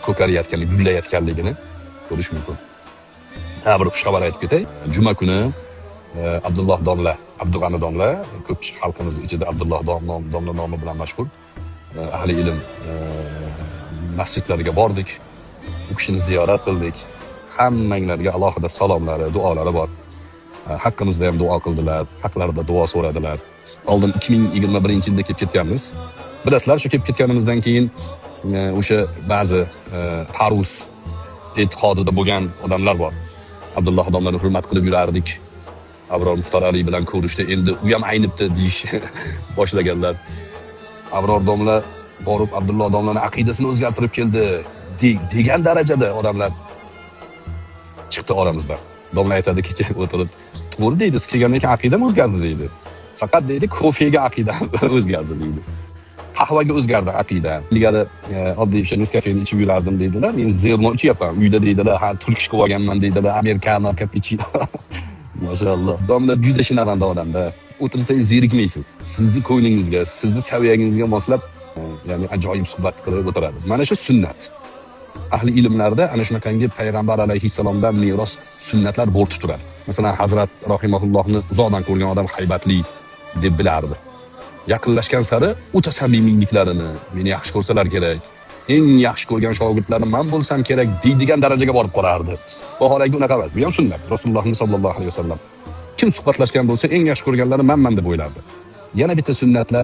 ko'karayotganligi, gullayotganligini ko'rish mumkin. Ha, bir xushxabar aytib ketay. Juma kuni Abdulloh domla, Abdug'ani domla, ko'p xalqimiz ichida Abdulloh domla nomi bilan mashhur ahli ilm masjidlariga bordik. U kishini ziyorat qildik. Hammanglarga alohida salomlari, duolari bor. Haqqimizda ham duo qildilar, haqlarida duo so'radilar. Oldin 2021-yilda kelib ketganmiz. Bilasizlar, shu kelib ketganimizdan keyin o'sha ba'zi parus e'tiqodida bo'lgan odamlar bor. Abdulloh domlani hurmat qilib yurardik. Abror Muxtor Ali bilan ko'rishdi, endi u ham aynibdi deyish boshlaganlar. Abror domla borib Abdulloh domlani aqidasini o'zgartirib keldi degan darajada odamlar chiqdi oramizdan. Domla aytadi kecha o'tirib, to'g'ri deydi, siz kelgandan keyin aqidam o'zgardi deydi. Faqat deydi, kofega aqidam o'zgardi deydi. Qahvaga o'zgardi aqidam. Ilgari oddiy o'sha Nescafe'ni ichib yurardim deydilar. Endi zerno ichyapman uyda deydilar, ha turkish qilib olganman deydilar, amerikano, kapuchino. Mashalloh. Domla juda shinavanda odamda. O'tirsangiz zerikmaysiz. Sizni ko'nglingizga, sizni saviyangizga moslab, ya'ni ajoyib suhbat qilib o'tiradi. Mana shu sunnat. Ahli ilmlarda ana shunaqangi payg'ambar alayhissalomdan meros sunnatlar bo'rtib turadi. Masalan, Hazrat rahimahullohni uzoqdan ko'rgan odam haybatli deb bilardi. Yaqinlashgan sari o'ta samimiyliklarini, meni yaxshi ko'rsalar kerak, eng yaxshi ko'rgan shogirdlarim men bo'lsam kerak deydigan darajaga borib qolardi. Vaholanki unaqa emas. Bu ham sunnat. Rasululloh sollallohu alayhi vasallam kim suhbatlashgan bo'lsa, eng yaxshi ko'rganlari menman deb o'ylardi. Yana bitta sunnatlar